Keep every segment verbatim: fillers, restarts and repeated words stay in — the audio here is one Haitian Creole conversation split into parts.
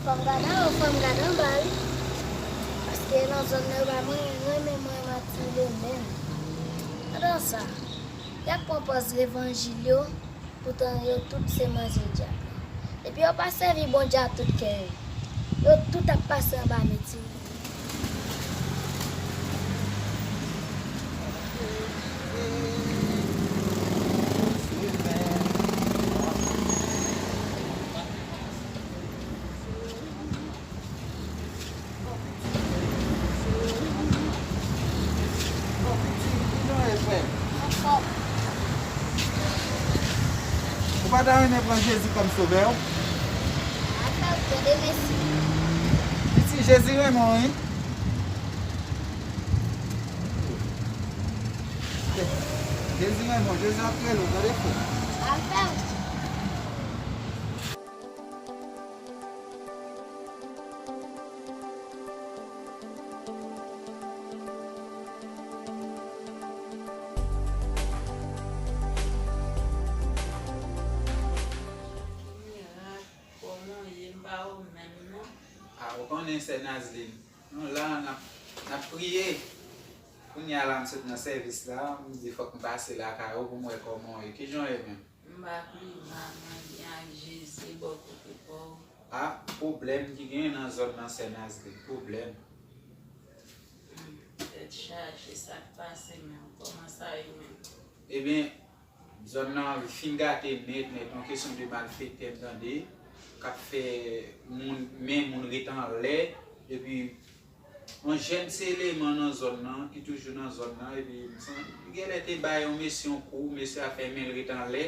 Fò m gade anwo, fò m gade anba wi. Paske nan zòn nan yo pa mwen renmen mwen Matilde menm. Pandan sa, y ap pran pòz levanjil yo, poutan yo tout se manzè dyab. Epi yo pa sèvi Bondye a tout kè yo. Yo tout ap pase anba meti. Ou pa ta renmen pran Jezi kòm sovè w? Piti, Jezi renmen w, wi. Jezi renmen w, Jezi ap rele w, tande frè. Mirak, kòman w ye? M pa wè w menm non. A, ou konnen sè Nazlin. Nou la, n ap, n ap priye. Kounye a la, m sot nan sèvis la, m di fòk m pase lakay ou pou m wè kòman w ye. Kijan w ye menm? M pa pi mal, mwen byen ak Jezi bò kote pa w. A, pwoblèm ki genyen nan zòn nan, sè Nazlin, pwoblèm. Hmm, tèt chaje, sa k pase menm? Kòman sa ye menm? Ebyen, zòn nan fin gate nèt, nèt, yon kesyon de malfektè, m tande, k ap fè moun, men moun ret anlè, epi yon jèn ti eleman nan zòn nan, ki toujou nan zòn nan, epi m san-, li genlè te bay yon mesye yon kou, mesye a fè men l ret anlè,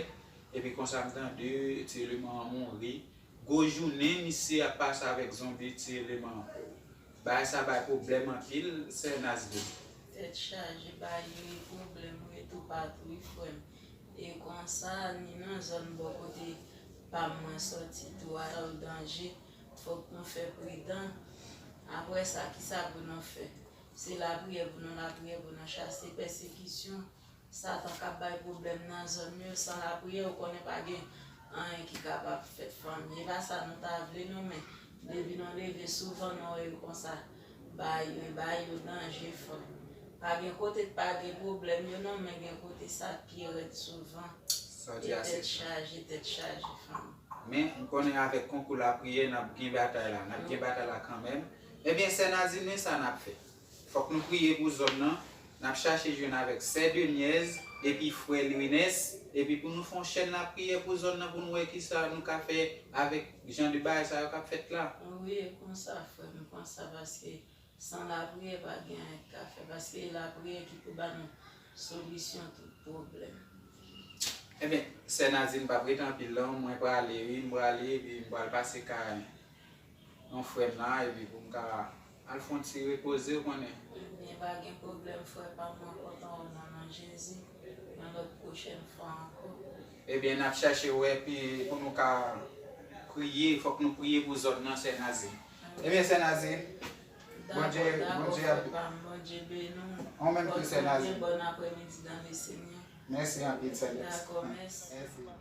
epi konsa m tande ti eleman an mouri. Gwo jounen, misye ap pase avèk zonbi ti eleman an. Bagay sa bay pwoblèm anpil, sè Nazlin. Tèt chaje, bay yo e pwoblèm wi toupatou wi, frè m. E konsa, ni nan zòn bò kote pa m mwen sòti tou a, danje. Fòk nou fè pridan. Apre sa, kisa pou nou fè? Se lapriyè pou nou lapriyè pou nou chase pèsekisyon. Satan k ap bay pwoblèm nan zòn yo, san lapriyè, ou konnen pa gen anyen ki kapab fèt, fanmi. E pa sa nou ta vle, non, men depi nou leve, souvan nou wè yo konsa. Bay yo, bay yo danje, fanmi. Pa gen kote k pa gen pwoblèm yo, non, men gen kote sa pi rèd souvan. Sa w di a se tèt chaje, tèt chaje, fanmi. Men, m konnen avèk konkou lapriyè, n ap gen batay la. N ap gen batay la kanmenm. Ebyen, sè Nazlin, men sa n ap fè. Fòk nou priye pou zòn nan. N ap chache jwenn avèk sè Denyèz epi frè Lwinès, epi pou nou fè yon chèn lapriyè pou zòn nan, pou nou wè kisa nou ka fè avèk jan de bagay sa yo k ap fèt la. Wi, e konsa, frè m, konsa, paske san lapriyè, pa gen anyen k ka fèt, paske e lapriyè ki pou ba nou solisyon tout pwoblèm. Ebyen, sè Nazlin, m p ap rete anpil non, mwen prale, wi, m prale, epi m pral pase kay yon frè m la, epi pou m ka al fè yon ti repoze, ou konnen. Ebyen, pa gen pwoblèm, frè pa m, mwen kontan wè w nan non Jezi. Yon lòt pwochèn fwa ankò. Ebyen, n ap chache wè, epi pou nou ka priye, fòk nou priye pou zòn nan, sè Nazlin. Ebyen, sè Nazlin, Bondye, Bondye ap. Dakò, dakò, frè pa m, Bondye beni w. Ou menm tou, sè Nazlin. Bòn aprèmidi dans le Seigneur. Mèsi anpil, sè Nès. Dakò, mèsi. Mèsi.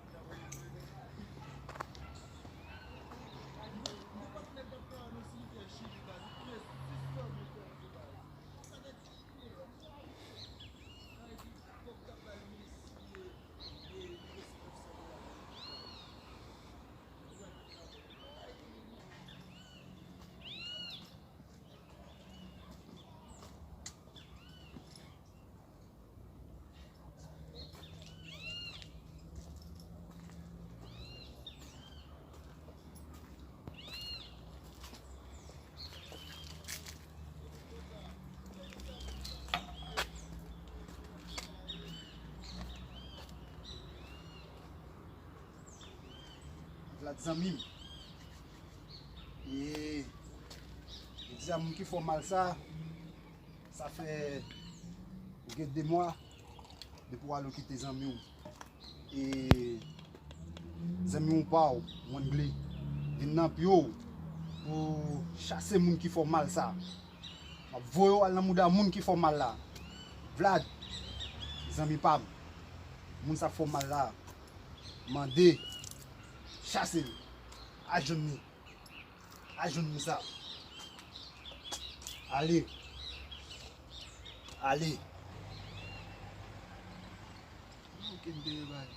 Vlad zanmi m. E, e di a moun ki fè w mal sa, sa fè ou gen de mwa depi w ale w kite zanmi w. E zanmi w pa w, Wangle, vin nan pye w pou chase moun ki fè w mal sa. M ap voye w al nan mouda moun ki fè w mal la. Vlad, zanmi pa m, moun sa k fè w mal la, mande, chase l, al jwenn li. Al jwenn moun sa. Ale. Ale. Oke, m te repare.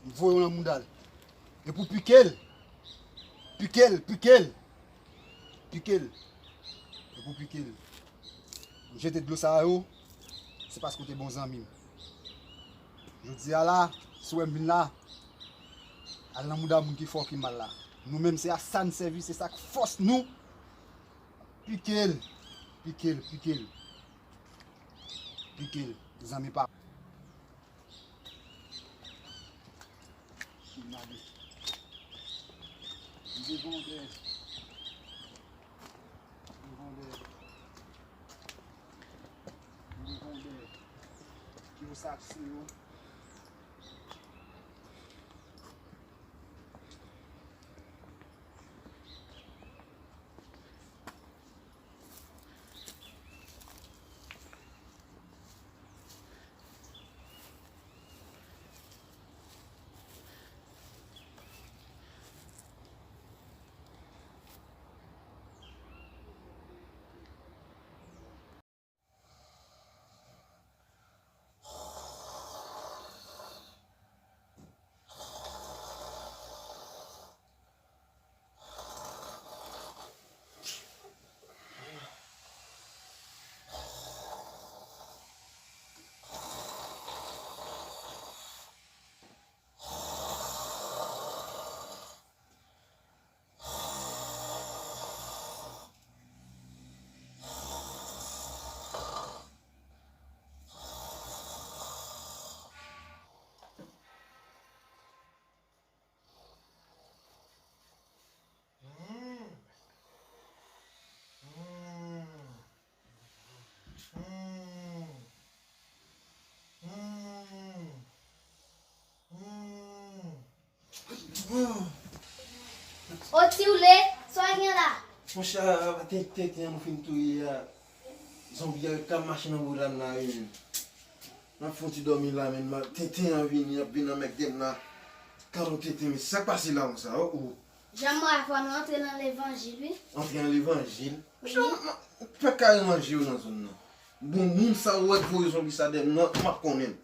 M voye w nan mouda l. E pou pike l. Pike l, pike l. Pike l. E pou pike l. M jete dlo sa yo, se paske w te bon zanmi m. Jodi a la, si w wè m vin la, al nan mouda moun ki fè w ki mal la. Nou menm se a sa n sèvi, se sa k fòs nou. Pike l, pike l, pike l. Pike l, zanmi pa. M devan w dèyè. M devan w dèyè. M devan w dèyè. Ki yo sa k se yo. O Tiwlé, sa w gen la? Monchè, tenten an nou fin touye a. Zonbi a ret k ap mache nan bouda m la wi menm. M ap fè yon ti dòmi la menm. Tenten an vini, ap vin anmègde m la. Gad yon tenten, men sa k pase la konsa, o o. Jan m wè a, fò nou antre nan levanjil wi. Antre nan levanjil? Wi. Monchè, m, m, m pèk kare manje yo nan zòn nan. Bon, moun sa ou wè k voye zonbi sa dèyè m nan, m ap konnen l.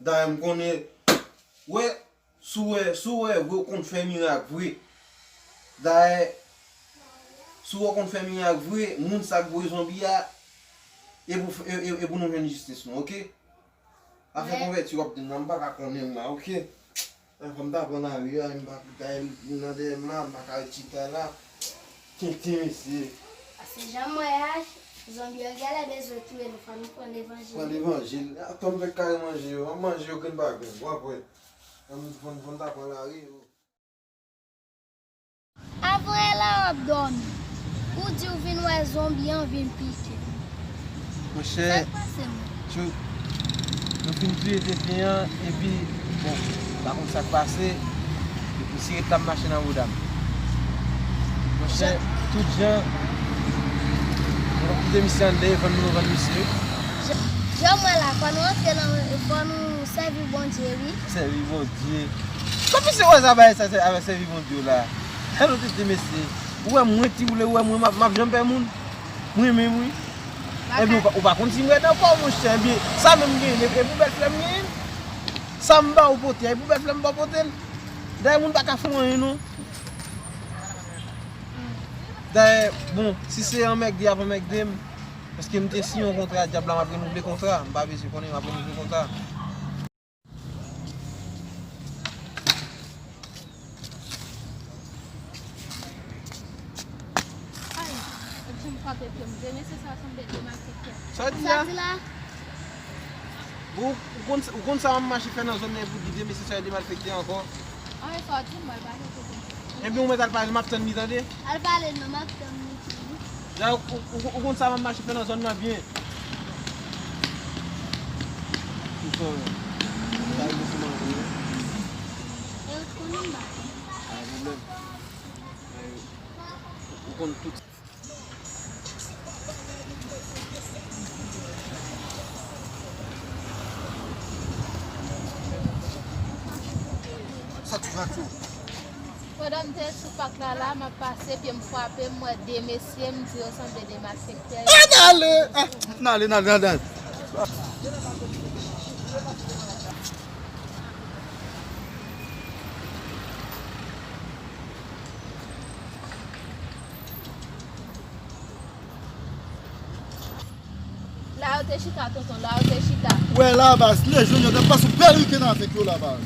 Dayè m konnen, wè, si w wè, si w wè vre, ou konn fè mirak vre. Dayè, si w wè w konn fè mirak vre, moun sa k voye zonbi a, e pou, e, e, e pou nou jwenn jistis nou, oke? Afè konvèti w ap di m nan, m pa ka konnen l la, oke? Fò m ta pran lari a, m pa ka, nan dèyè m la, m pa ka ret chita la. Tenten, mesye. Paske jan m wè a, zonbi yo genlè bezwen touye nou, fò nou pran levanjil. Pran levanjil. Atò m fèk kare manje yo, m ap manje yo grenn pa grenn, w ap wè. Fò m, fò m, fò m ta pran lari yo. Avan yè la w ap dòmi. Ou di w vin wè zonbi an vin pike. Monchè, sa k pase menm? Tchout, nou fin touye tenten an, epi, bon, m pa konn sa k pase, epi si ret la ap mache nan bouda m. Monchè, tout jan, nou p ap kite misye anndan, e vann nou vann misye. Jan, jan m wè la, fò nou antre nan, fò nou sèvi Bondye, wi. Sèvi Bondye. Kòman se wè sa bagay sa, se avè sèvi Bondye w la? Gade yon tenten mesye. Ou wè mwen, Tiwlé, ou wè mwen, m ap, m ap janm pè moun? Mwen menm, wi. Ebyen, ou pa, ou pa konn si m rèd ankò, monchè. Ebyen, sa menm m genyen, e pou bèl flè m genyen? Sa m ba ou pote a, e pou bèl flè m ba w pote l? Dayè, moun pa ka fè w anyen, non. Dayè, bon, si se anmègde y ap anmègde m, paske m te siyen yon kontra, dyab la, m ap renouvle kontra. M pa bezwen konnen, m ap renouvle kontra. Ay, epi m frape pye m. De mesye sa sanble de malfektè. Sa w di la? Sa w di la? Ou, ou konn, ou konn sa m ap mache fè nan zòn nan pou di de mesye sa yo de malfektè ankò? Anyen sa w di m, mwen pa rete konsa. Ebyen, ou mèt al pale, m ap tann li, tande? Al pale non, m ap tann li tou. Dayè, ou, ou, ou konn sa m ap mache fè nan zòn nan byen. Ou konn. Sa yo sou manje yo. E ou t konnen m pa konn. Pa gen pwoblèm. Ou konn tout. Pandan m te sou pak la, la, m ap pase, pye m frape, m wè de mesye, m di yo sanble de malfektè. Ah, n ale! Ah, n ale, n ale, n ale, n ale. La yo te chita, tonton, la yo te chita. Wè la, baz, lejyon yo t ap pase bèl wikenn avèk yo la, baz.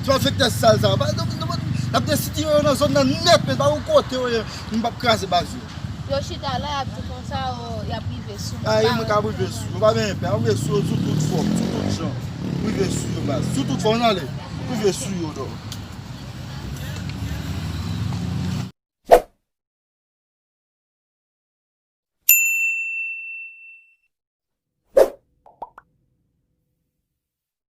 Ti malfektè sal sa. Baz, n ap, n ap, n ap desidire yo nan zòn nan nèt, men pa yon kote yo ye, m p ap kraze baz yo. Yo chita la, y ap di konsa, o, y ap rive sou mwen. Ay, mwen ka rive sou yo, pa gen pè, ap rive sou yo sou tout fòm, sou tout jan. Rive sou yo, baz. Sou tout fòm, n ale. Rive sou yo, dò.